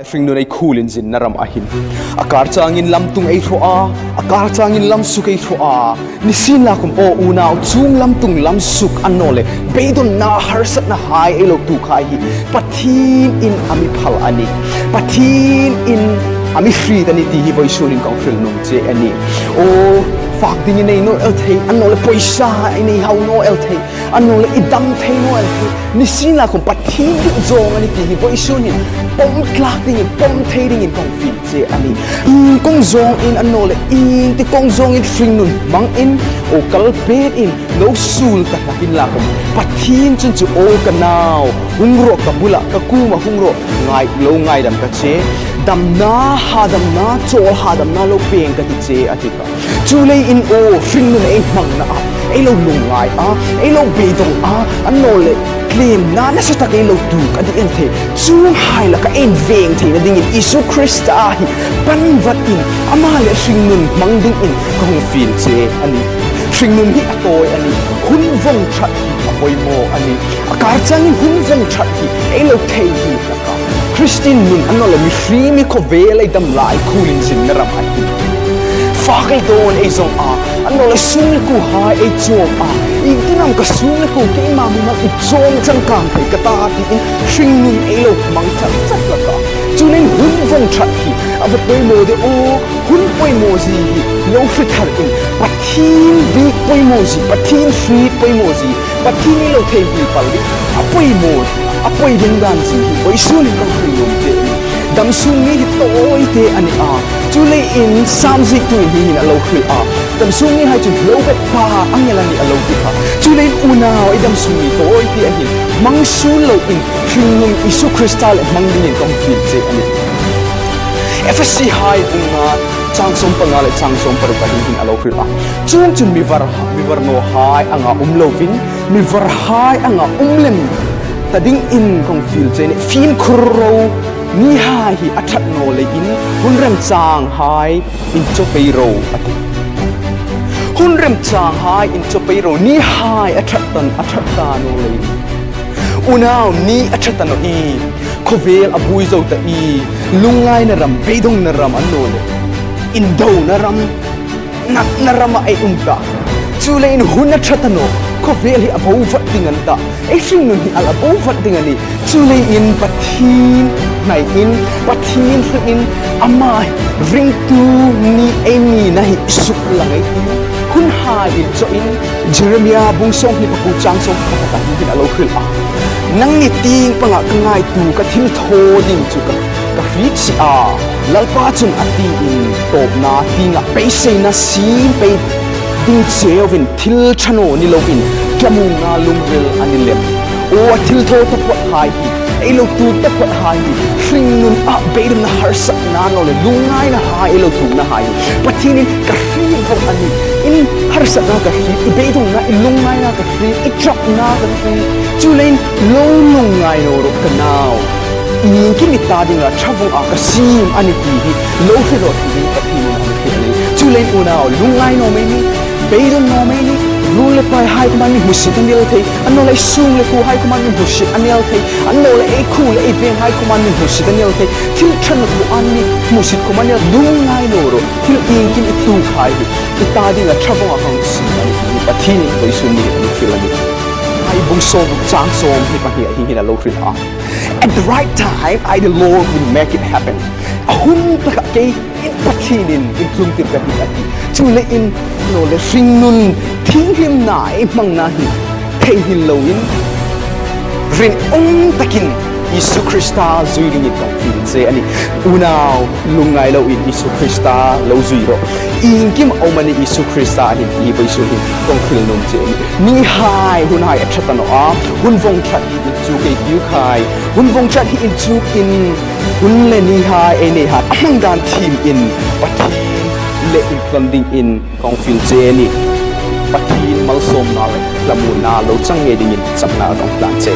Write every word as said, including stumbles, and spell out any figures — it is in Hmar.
Hringnun ei khuolinzinna ram a hin, a kar changin lamtung ei hraw a, a kar changin lamsuk ei hraw a. Nisienlakhawm aw unau, chuong lamtung lamsuk annawleh beidongna harsatnahai ei lo tuokhai hi Pathienin a mi phal a nih. Pathienin a mi hriet a nih ti hi vawisun hin kan hril nuom che a nih. Aw, fak dingin nei naw el thei, annawleh poisa ei nei hau naw el thei, annawleh i dam thei naw el thei. Nisienlakhawm Pathien dit zawng a nih ti hi vawisun hin pawm tlak dingin, pawm thei dingin kan fiel che a nih. Ieng kawng zawngin annawleh ieng ti kawng zawngin hringnun hmangin, aw kal petin lo suol ta hlak inla khawm, Pathien chun chu, aw ka nau, hung rawh ka bulah, ka kuoma hung rawh, ngai lo ngaidam ka che, damna, hadamna, chawl hadamna lo pêng ka ti che a ti. Chuleiin aw, hringnun ei hmangna a, ei lo lungngai a, ei lo beidong a, annawleh tlemna nasa tak ei lo tuok a ding el thei. Chuonghai laka ei veng theina dingin Isu Krista hi pan vatin ama le hringnun hmang dingin kan fiel che a nih. Hringnun hi a tawi a nih. Hun vawng ṭhat hi a poimaw a nih. A kar changin hun vawng ṭhat hi ei lo thei hi. Kristien nun annawleh mihring mi khawvel ei dam lai khuolinzinna ram a hin, fak ei dawn ei zawng a, annawleh sum le kuohai ei chawm a, iengtin am ka sum le kuo keima mimal i chawm changkang thei ka ta tiin hringnun ei lo hmang chat chat hlak a. Chuleiin hun vawng ṭhat hi a va poimaw de aw, hun poimaw zie hi lo hre tharin Pathien biek poimaw zie, Pathien hriet poimaw zie, Pathien i lo theinghil pal ding a poimaw, a poi ding dan zie hi vawisun hin kan hril nuom che. Dam sung mi hi tawi te a ni a. Chuleiin Sam ziektuin hi hin a lo hril a. Dam sung mihai chu lo bet pa angel a nih a lo ti kha. Chuleiin unau, ei dam sung mi tawi te a hin hmang suol loin hringnun Isu Krista le hmang dingin kan fiel che a nih. Ephesihai bung nga chang sawm panga le chang sawm paruk a hin hin a lo hril a. Chuongchun mi var, mi var nawhai anga um lovin, mi varhai anga um lem ta dingin kan fiel che a nih. Fimkhur ro, nihai hi a ṭhat naw leiin hun remchanghai inchaw pei ro a ti. Hun remchanghai inchaw pei ro, nihai a ṭhat ta, a ṭhat ta naw leiin. Unau, ni a ṭha ta naw i, khawvel a buoi zo ta i, lungngaina ram, beidongna ram annawleh indona ram, natna rama ei um ta. Chuleiin hun a ṭha ta naw, khawvel hi a bo vat ding a ni ta, ei hringnun hi a la bo vat ding a nih. Chuleiin Pathien hnaiin, Pathien hluin, ama ringtu ni ei nina hi suklang ei tiu. Hunhai inchawin, Jeremia bung sawmhni pakuo chang sawm pakhat a hin a lo hril a. Nangni tieng panga ka ngaituo, ka thilthaw ding chu ka, ka hriet si a. Lalpa chun a tiin, tawpna tienga beiseina siem pei ding cheuvin thil ṭha naw ni lovin, thlamuongna lungril a ni lem. Aw, a thilthaw taphawthai hi, ei lo tuok taphawthai hi, hringnuna, beidongna, harsatna annawleh lungngainahai ei lo tuoknahai hi Pathienin ka hriet vawng a nih. In harsatna ka hriet, i beidongna, i lungngaina ka hriet, i ṭapna ka hriet. Chuleiin lo lungngai naw ro ka nau. Iengkim i ta dinga ṭha vawng a ka siem a nih ti hi lo hre rawh ti ding Pathienin a mi hriet a nih. Chuleiin unau, lungngai naw mei nih, beidong naw mei nih. Ruol le paihai kuoma mi hmusit a ni el thei, annawleh sum le kuohai kuoma mi hmusit a ni el thei, annawleh ei khuo le ei venghai kuoma mi hmusit a ni el thei. Thil ṭha naw kuoma mi hmusit kuoma ni el, lungngai naw ro. Thil iengkim i tuokhai hi, i ta dinga ṭha vawng a kan siem a nih ti hi Pathienin vawisun ni hin a mi hril a nih. Haggai bung sawmruk chang sawmhni pahni a hin a lo hril a. At the right time, I, the Lord, will make it happen. A hun taka kei, in Pathienin intlungtir ka tih a ti. Chuleiin, lo le hringnun, thienghlimna ei hmangna hi theinghil loin, rinum takin Isu Krista zui dingin kan fiel che a nih. Unau, lungngai loin Isu Krista lo zui rawh. Iengkim a um a nih Isu Krista a nih ti hi vawisun hin kan hril nuom che a nih. Nihai, hunhai a ṭha ta naw a, hun vawng ṭhat hi inchuk ei tiu khai. Hun vawng ṭhat hi inchukin, hun le nihai ei neihai a hmang dan thiemin Pathien le intlon dingin kan fiel che a nih. Pathien malsawmna le thlamuongna lo chang ngei dingin chapna kan hlan che.